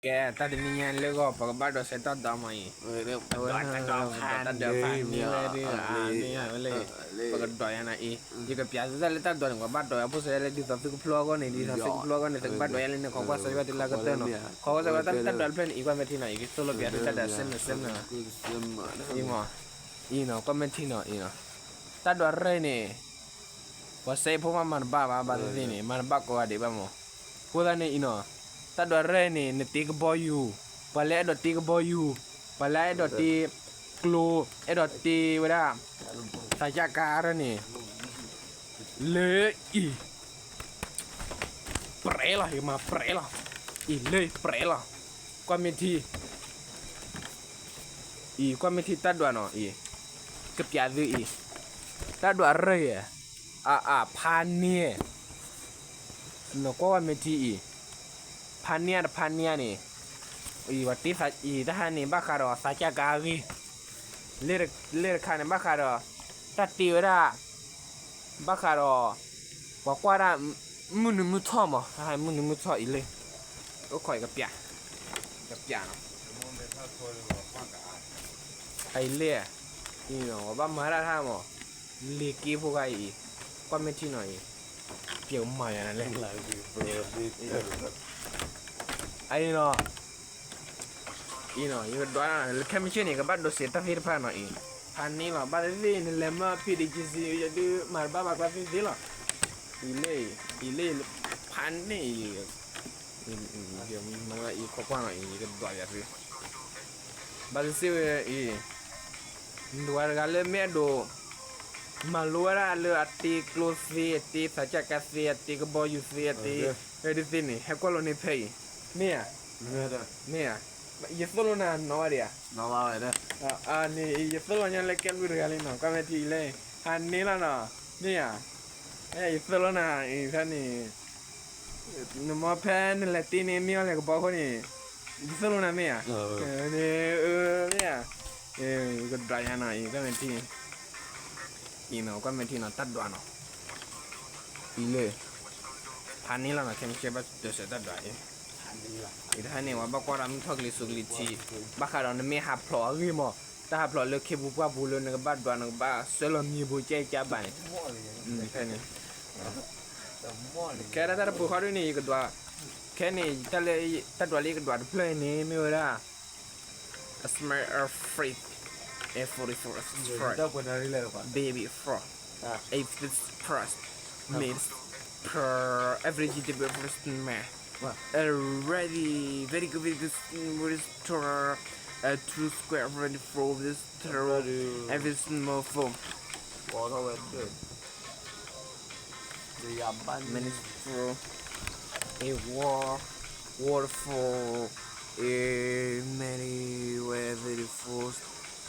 ကဲ တၢ်တနံၤညါလၢဂီၢ် ပကဘၣ်ဒိးစဲးတၢ်ဒွးမးအံၤ, တၢ်ဒွးဖးန့ၢ်ဝဲဒၣ် တၢ်ဒွးဖးန့ၢ်ဝဲဒၣ် မ့ၢ်ဝဲလၢ ပကဒွးယၤနၤအံၤ, ယကပျးသုတၢ်လၢတၢ်ဒွးန့ၣ် ပဘၣ်ဒွးအဖိစဲးလၢဒ်သိးသုကဖျိအဂီၢ်န့ၣ် ဒ်သိးသုကဖျိအဂီၢ်န့ၣ် သုကဘၣ်ဒွးယၤလၢန့ၣ် ခီကွၢ်စၢၤယွၤတလါကတၢၢ်နီၤ, ခီကွၢ်စၢၤယွၤတၢ်ဒွးတဖျၢၣ်န့ၣ် အံၤကွၢ်မဲာ်ထံနီၤ ယကသိၣ်လိပျးသုတၢ်ဒွးစဲးမုာ်စဲးမုာ်နီၤ, အံၤမး, အံၤနီၤ ကွၢ်မဲာ်ထံနီၤ အံၤနီၤ, တၢ်ဒွးရဲၣ်န့ၣ် ပှၤစဲးဖိမးမၤတဘၣ်ဘၣ် ဘၣ်သ့ၣ်သ့ၣ်န့ၣ် မၤတဘၣ်ကိးဂၤဒဲးဘၣ်မး, အဃိသတးန့ၣ်အံၤနီၤ, တၢ်ဒွးရဲၣ်န့ၣ် နတ့ကဘီယူၤ, ပှၤလၢအဲၣ်ဒိးတ့ကဘီယူၤ, ပှၤလၢအဲၣ်ဒိးတ့ကျိ, အဲၣ်ဒိးတ့ဝဲဒၣ် သးစၢ်ကါရဲၣ်န့ၣ် လၢအံၤ ပြဲလီၤ ယကမၤပြဲလီၤ, အံၤလၢပြဲလီၤ, ကွၢ်မ့ၢ်ထံ, အံၤ ကွၢ်မ့ၢ်ထံတၢ်ဒွးနီၤအံၤ, ကပျးသုအံၤ, တၢ်ဒွးရဲၣ်အံၤ, အအါ ဖးန့ၢ်, နကွၢ်ကွၢ်မ့ၢ်ထံအံၤ, ဖးန့ၢ်တဖးန့ၢ်န့ၣ်, အံၤ ပှၤတ့သးအံၤ တၢ်ဟါန့ၣ် ဘၣ်ဃးဒီးသးစၢ်ကါဂ့ၤ, လၢတခါန့ၣ် ဘၣ်ဃးဒီး တၢ်တ့ဝဲဒၣ် ဘၣ်ဃးဒီး ပှၤကွၢ်ဒၣ် မုၢ်နုာ်မုၢ်ထီၣ်မး, မုၢ်နုာ်မုၢ်ထီၣ်အံၤလၢ အိၣ်ခိးအံၤကပျး, ကပျးနီၤ, အံၤလၢ အံၤနီၤ ပဘၣ်မၤဒၣ်တၢ်မး, လ့ၤက့ဖိဂၤအံၤ, ကွၢ်မ့ၢ်ထံနီၤအံၤ, ပျဲကမၤယၤနၤလဲၣ်, အံၤနီၤ အံၤနီၤ ယကဒွး ခဲမုၢ်ဆ့ၣ်န့ၣ် ကဘၣ်ဒိးစဲးတၢ်သ့ၣ်တဖၣ်နီၤအံၤ, ဖးန့ၢ်လီၤ ဘၣ်သ့ၣ်သ့ၣ် နလဲၤမၢ် ဖံးဒံးကံစံး ယဒုးမၤတဘၣ်ဘၣ်ကျါသ့ၣ်သ့ၣ်လီၤ, အံၤလၢ အံၤလၢ ဖးန့ၢ်အံၤ, မၤလၢအံၤ ခိးကွၢ်နီၤအံၤ ယကဒွးယၤသု, ဘၣ်သ့ၣ်သ့ၣ်ဝဲအံၤ, နတဝၤတဂၤလၢမ့ၢ်အဲၣ်ဒိး မၤလိဝဲဒၣ်လၢအတ့ကျိသ့ အတ့သးစၢ်ကါသ့ အတ့ကဘီယူၤသ့ အတ့ ဝဲဒၣ်သ့ၣ်န့ၣ် ဟဲကွၢ်လိန့ၢ်ဖဲအံၤ, မ့ၢ်ဧါ, မ့ၢ်ဧါ, ယသိၣ်လိနၤနီၢ်ဝဲဒၣ်ဧါ, န့ၣ် ယသိၣ်လိညါလၢကဲဘျုးတဂၤလံနီၤ ကွၢ်မဲာ်ထံအံၤလၢ ဟးန့ၢ်လီၤနီၤ, မ့ၢ်ဧါ, ယသိၣ်လိနၤအံၤဖဲန့ၣ် နမ့ၢ်ဖဲနလဲၤတ့န့ၢ်မ့ၢ်အီၤလဲၤကဘီအဃိန့ၣ်, ယသိၣ်လိနၤမ့ၢ်ဧါ, န့ၣ် မ့ၢ်ဧါ, ကဒွးယၤနီၤအံၤ ကွၢ်မဲာ်ထံ, အံၤနီၤ ကွၢ်မဲာ်ထံနီၤ တၢ်ဒွးနီၤ, အံၤလၢ ဖးန့ၢ်လီၤနီၤ ခဲမုၢ်ဆ့ၣ်ဘၣ်ဒိးစဲးတၢ်ဒွးအံၤ, အံၤတဟါန့ၣ် ဝဲဘၣ်ကွၢ်ဒီးမုၢ်ထီၣ်ကလံၤစိးကလံၤထံး, ဘၣ်ဃးဒီးနမ့ၢ်ဟးဖျိးအဂ့ၢ်မး, တၢ်ဟးဖျိးလၢခ့ပူၤပှၢ်ပူၤလၢနကဘၣ်ဒွး နကဘၣ်ဆှၢလီၤမံၤဘိကဲကၢဘၣ်န့ၣ်, ဖဲန့ၣ် ခဲဒၣ်တၢ်တပူၤဃီဒ်န့ၣ် ယကဒွး, ခဲန့ၣ် တၢ်လၢ တၢ်ဒွးလၢယကဒွးတဖျၢၣ်အံၤန့ၣ် မ့ၢ်ဝဲဒၣ် a smell of fresh, a forty-four fresh, baby fresh, a fish fresh, meat fresh, every vegetable fresh smell, a ready, very good, very good, very strong, a true square, very full, very strong, every small food. Many fruit, a war, war for, a many, where very fruit,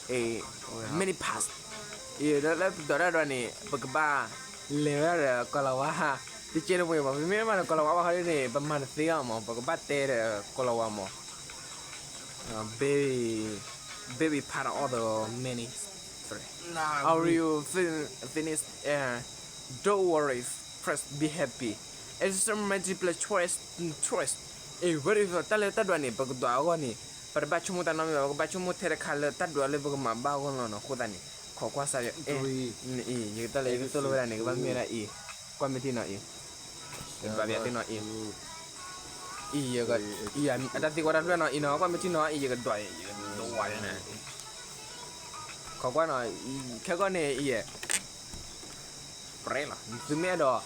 a many past. လၢပဒွးတၢ်ဒွးန့ၣ် ပကဘၣ်လဲၤဝဲဒၣ်ဒီးကီၤလၤဝါ, တကဲတမှဲၤမး ပမ့ၢ်မၤဒီးကီၤလၤဝါဘၣ်ဃီဒ်န့ၣ် ပမၤတသ့အီၤမး ပကဘၣ်တဲဒီးကီၤလၤဝါမး Baby, baby part of the many. Are you fin- finish? Uh, don't worry, first be happy. It's so much pleasure, choice, choice. အဲ very good. တၢ်လၢတၢ်ဒွးန့ၣ် ပကဒွးအဂီၢ်န့ၣ် ပတဘၣ်ဆိကမိၣ်တၢ်နီတမံၤဘၣ်, ပကဘၣ်ဆိကမိၣ်ထဲတခါလၢတၢ်ဒွးလၢပကမၤဘၣ်အဂီၢ်လီၤနီၤ. အဃိသတးန့ၣ် ခိးကွၢ်စၢ်ယွၤ, အံၤ ယကတၢ်လၢယကသိၣ်လိဝဲဒၣ်န့ၣ် ကဘၣ်မ့ၢ်ဝဲဒၣ်အံၤ, ကွၢ်မ့ၢ်ထံနီၤအံၤ, ယကဒွးဘၣ်သ့ၣ်နီၤအံၤ, အံၤ အတၢ်သံကွၢ်တၢ်တဖျၢၣ်နီၤအံၤနီၤ, ကွၢ်မ့ၢ်ထံနီၤအံၤ ယကဒွး, ယကဒွးဝဲန့ၣ်, ခိးကွၢ်နီၤ, ခဲကီၢ်န့ၣ်အံၤ ပြဲလီၤ, သုမ့ၢ်အဲၣ်ဒိး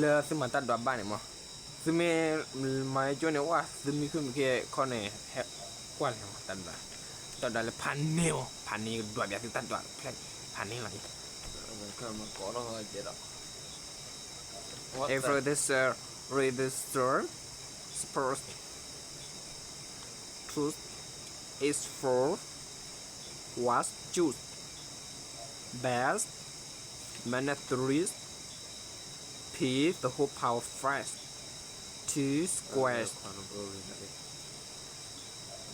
လၢသုမၤတၢ်ဒွးဘၣ်န့ၣ်မး, သုမ့ၢ်မၤကၠိန့ၣ် ဝဲသုမံၤခုမံၤခ့ခီန့ၣ် ဟဲကွၢ်လၢမး တၢ်ဒွး, တၢ်ဒွးလၢဖးန့ၢ်မး, ဖးန့ၢ် ယကဒွးဘၣ်သုတၢ်ဒွးဖဲ ဖးန့ၢ်လီၤအံၤ After this, uh, read the story, suppose truth is for was choose best mandatory p the whole power fresh two squares.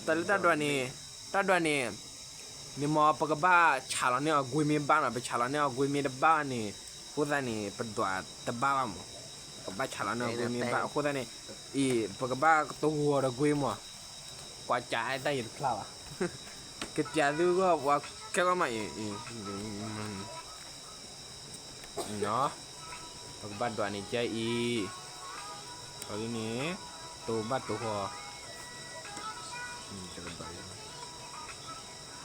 တၢ်လၢတၢ်ဒွးန့ၣ်, တၢ်ဒွးန့ၣ် န့ၣ်မ့ၢ် ပကဘၣ်ဆးလီၤန့ၢ်အီၤကွ့မ့ၢ်ဘၣ်နီၤ, ပဆးလီၤန့ၢ်အီၤကွ့မ့ၢ်တဘၣ်န့ၣ်, အဃိသတးန့ၣ် ပဒွးတဘၣ်ဘၣ်မး, ပကဘၣ်ဆးလီၤန့ၢ်အီၤကွ့မ့ၢ်ဘၣ်, အဃိသတးန့ၣ် အံၤ ပကဘၣ်တဂီၤဒီးကွ့မး ပှၤကးအတၢ်ယတဖျါဘၣ်, ကပျးသုဂီၢ်ပှၤခဲကီၢ်မးအံၤ, ပကဘၣ်ဒွးန့ၣ်ကဲအံၤ, အန့ၣ်, တိၤဘၣ်တိၤဃီ,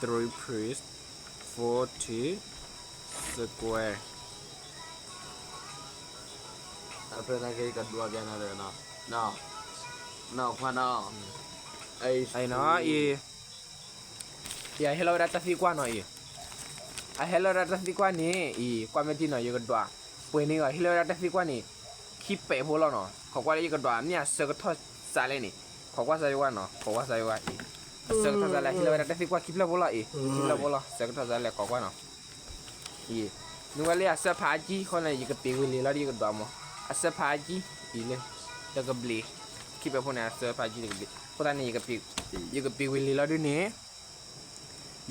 three priest, forty square, အဖဲန့ၣ်ကဲကဒွးကဲနၤလၢ, နီၤ, နီၤ, ခွါနီၤ, အံၤနီၤအံၤ, အဟဲလီၤဝဲဒၣ်တၢ်သံကွၢ်နီၤအံၤ, အဟဲလီၤဝဲဒၣ်တၢ်သံကွၢ်န့ၣ်အံၤ ကွၢ်မ့ၢ်တံၢ်နီၤ ယကဒွး, ပှဲၤန့ၣ်အီၤ ဟဲလီၤဝဲဒၣ်တၢ်သံကွၢ်န့ၣ်, ခံပဲာ်ဖိလီၤနီၤ, ခိးကွၢ်လၢယကဒွး မ့ၢ်အဆၢကထီၣ်စးလဲၣ်န့ၣ်, ခိးကွၢ်စၢ်ယွၤနီၤ, ခိးကွၢ်စၢ်ယွၤအံၤ, အဆၢကထီၣ်စးလဲၣ် ဟဲလီၤဝဲဒၣ်တၢ်သံကွၢ်ခံဖျၢၣ်ဖိလီၤအံၤ, ခံဖျၢၣ်ဖိလီၤ ဆၢကထီၣ်စးလဲၣ်ခိးကွၢ်နီၤ အံၤ, နုၤဝဲလၢအဆၢဖးကံ ဃိန့ၣ် ယကပ့ၤဝံၤလံၤလီၤဒီးယကဒွးမး, အဆၢဖးကံ, အံၤလၢ, တကဘျံး, ခံပဲာ်ဖိန့ၣ် အဆၢဖးကံတကဘျံး, အဃိသတးန့ၣ် ယကပ့ၤဝံၤလံၤလီၤဒုန့ၣ်,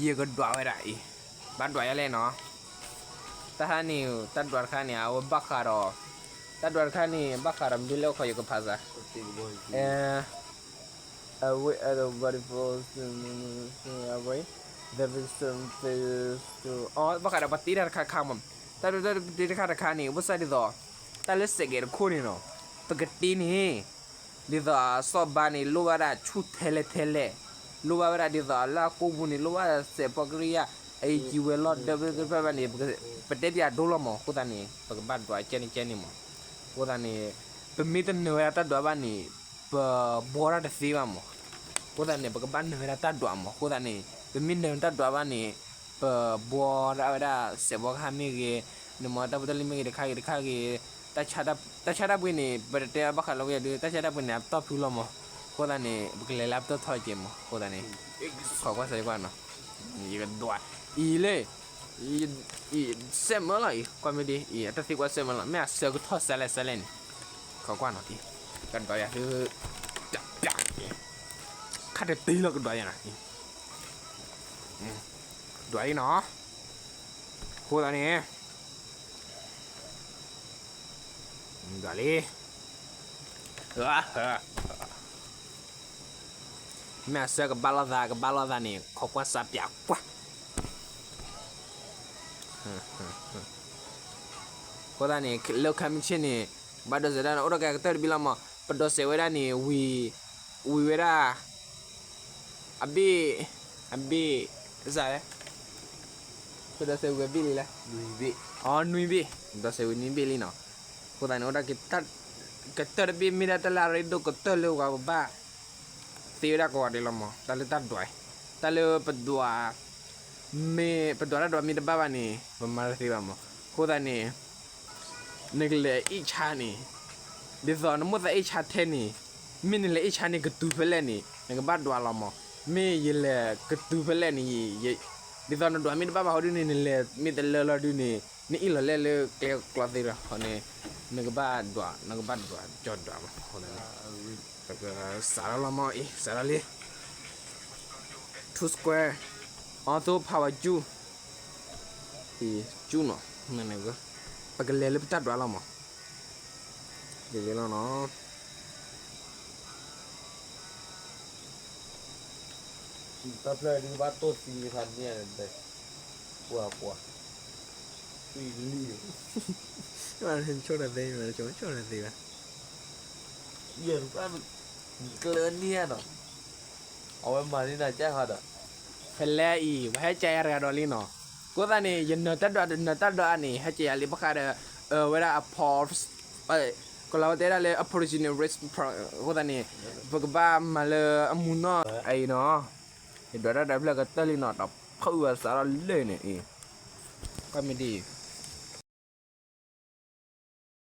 ယကဒွးဝဲဒၣ်အံၤ, ဘၣ်ဒွးယၤလဲၣ်နီၤ, တၢ်ဟါန့ၣ် တၢ်ဒွးတခါန့ၣ် အဝဲဘၣ်ဃးဒီး, တၢ်ဒွးတခါန့ၣ် ဘၣ်ဃးဒီးမနုၤလဲၣ် အိၣ်ခိးယကဖးစၢ် အဝဲ everybody falls, အဝဲ there is something to, အဘၣ်ဃးဒီးပှၤတ့တၢ်တခါတခါမး, တၢ်ဒွးတၢ်တ့တခါတခါန့ၣ် ဘၣ်ဆၣ်ဒ်သိး, တၢ်လၢစဲးကဲးတခိၣ်န့ၣ်နီၤ, ပကတ့န့ၣ်, ဒ်သိးအစီၣ်ဘါန့ၣ် လိၣ်ဘၣ်ဒၣ်ဆူၣ်ထဲလဲၣ်ထဲလဲၣ်, လိၣ်ဘၣ်ဝဲဒၣ်ဒ်သိးလၢအကိာ်ပူၤန့ၣ် လိၣ်ဘၣ်စဲးဖီကရံယါ, အအံၤကံဝဲလီၤဒၢးသ့ၣ်တဖၣ်ဘၣ်န့ၣ်, ပတဲပၠးဒိလီၤမး အဃိသတးန့ၣ် ပကဘၣ်ဒွးကဲန့ၣ်ကဲန့ၣ်မး, အဃိသတးန့ၣ်, ပမ့ၢ်တနၢၤဝဲဒၣ်တၢ်ဒွးဘၣ်န့ၣ်, ပဘှီတၢ်တသ့ဘၣ်မး, အဃိသတးန့ၣ် ပကဘၣ်နၢၤဝဲဒၣ်တၢ်ဒွးမး အဃိသတးန့ၣ် ပမ့ၢ်နၢၤတၢ်ဒွးဘၣ်န့ၣ်, ပဘှီဒၣ်ဝဲဒၣ်စဲးဖီကဟၣ်မ့ၢ်ဂ့ၤ, န့ၣ်မးတၢ်ဖိတၢ်လံၤမ့ၢ်ဂ့ၤတခါဂ့ၤတခါဂ့ၤ, တၢ်ဆါတၢ်ပှ့ၤန့ၣ် ပတတဲဘၣ်ဃးလီၤဝဲဒၣ်ဒီး တၢ်ဆါတၢ်ပှ့ၤန့ၣ် အပတီၢ်ဖုလီၤမး, အဃိသတးန့ၣ် ပကလဲၤလၢအပတီၢ်ထီကဲမး အဃိသတးန့ၣ်, ခိးကွၢ်စၢ်ယွၤကွၢ်နီၤ, ယကဒွး, အံၤလၢ အံၤ, စဲးမၢလီၤအံၤ ကွၢ်မ့ၢ်ဒ်အံၤ အတၢ်သံကွၢ်စဲးမၢလီၤ မ့ၢ်အဆၢကထီၣ်စးလဲၣ်စးလဲၣ်န့ၣ်, ခိးကွၢ်နီၤ, ကဒွးယၤသု, ခါတတံၤလီၤကဒွးယၤနီၤ, ဒွးလံနီၤ, အဃိသတးန့ၣ် ဒွးလံ, မ့ၢ်အဆၢကဘၣ်လိာ်သး ကဘၣ်လိာ်သးန့ၣ် ခိးကွၢ်စးပၠးကွၢ်, အဃိသတးန့ၣ် လၢခါမုၢ်ဆ့ၣ်န့ၣ် ဘၣ်ဒိးစဲးဒၣ်န့ၣ် အိၣ်ဒီးကကတၢၢ်တဘ့ၣ်လီၤမး ပဒိးစဲးဝဲဒၣ်န့ၣ် ဝံၤ, ဝံၤဝဲဒၣ်, အဘ့ၣ်, အဘ့ၣ်, စးလဲၣ် ပဒိးစဲးဝံၤအဘ့ၣ်လံလဲၣ်, အီ နွံဘ့ၣ်, ဒိးစဲးဝံၤနွံဘ့ၣ်လံနီၤ, အဃိသတးန့ၣ် အိၣ်ဒၣ်က့ၤ, ကတၢၢ်တဘ့ၣ်မ့ၢ်ဒၣ်တၢ်လၢအရ့ဒိၣ်ကတၢၢ်လၢပှၤကဘၣ်, သ့ဝဲဒၣ်ကိးဂၤဒဲးလီၤမး တၢ်လၢတၢ်ဒွး, တၢ်လၢပဒွး, မ့ၢ်ပဒွးတၢ်ဒွးမ့ၢ်တဘၣ်ဘၣ်န့ၣ် ပမၤတသ့ဘၣ်မး, အဃိသတးန့ၣ် နကလဲၤအ့ၣ်ဆါန့ၣ်, ဒ်သိးနမိၣ်သးအ့ၣ်ဆါထဲန့ၣ်, မ့ၢ်နလဲၤအ့ၣ်ဆါန့ၣ်ကတုၤဖဲလဲၣ်န့ၣ် နကဘၣ်ဒွးလီၤမး, မ့ၢ်ယလဲၤကတုၤဖဲလဲၣ်န့ၣ်, ဒ်သိးနဒွးမ့ၢ်တဘၣ်ဘၣ်ဟီဒ်န့ၣ် နလဲၤမ့ၢ်တလၢလီၤဒုန့ၣ် နအ့ၣ်လီၤလဲၣ်လၢကျဲကျီသ့ဒီးန့ၣ်, နကဘၣ်ဒွး နကဘၣ်ဒွးကၠီဒွးမး, ပကစးထီၣ်လီၤမးအံၤ စးထီၣ်လံ, two square, auto power ကၠူၣ်, ကၠူၣ်နီၤ, ပကလဲၤလၢပတၢ်ဒွးလီၤမး, လဲၤလီၤနီၤ တၢ်ဖျၢၣ်ဒုးဘၣ်တိၢ်သံဖးန့ၣ်, ပှၤပှၤ, လံ, ဆိၣ်တသ့, ဆိၣ်တသ့ဘၣ်, ယဲၢ်, ကျၢၤန့ၣ်နီၤ, အဝဲမၤန့ၢ်နၤကဲဟီဒီး, ဖဲလဲၣ်အံၤ ပဟဲကဲယၤတဂၤဒီးလံနီၤ, အဃိသတးန့ၣ် ယနၢၤတၢ်ဒွး နၢၤတၢ်ဒွးအါန့ၣ် ဟဲကဲယၤလံဘၣ်ဃးဒီး, ဝဲဒၣ်အဖီ ကလီၤဝဲတဲဒၣ်လၢ Aboriginal race, အဃိသတးန့ၣ် ပကဘၣ်မၤလၢအမူနီၢ်အံၤနီၤ, ယဒွးတၢ်ဒွးဖျၢၣ်ကတၢၢ်လံနီၤ ဒီးဖီၣ်အုးအသးထီၣ်လၢာ်န့ၣ်အံၤ, ကွၢ်မ့ၢ်ဒ်အံၤ,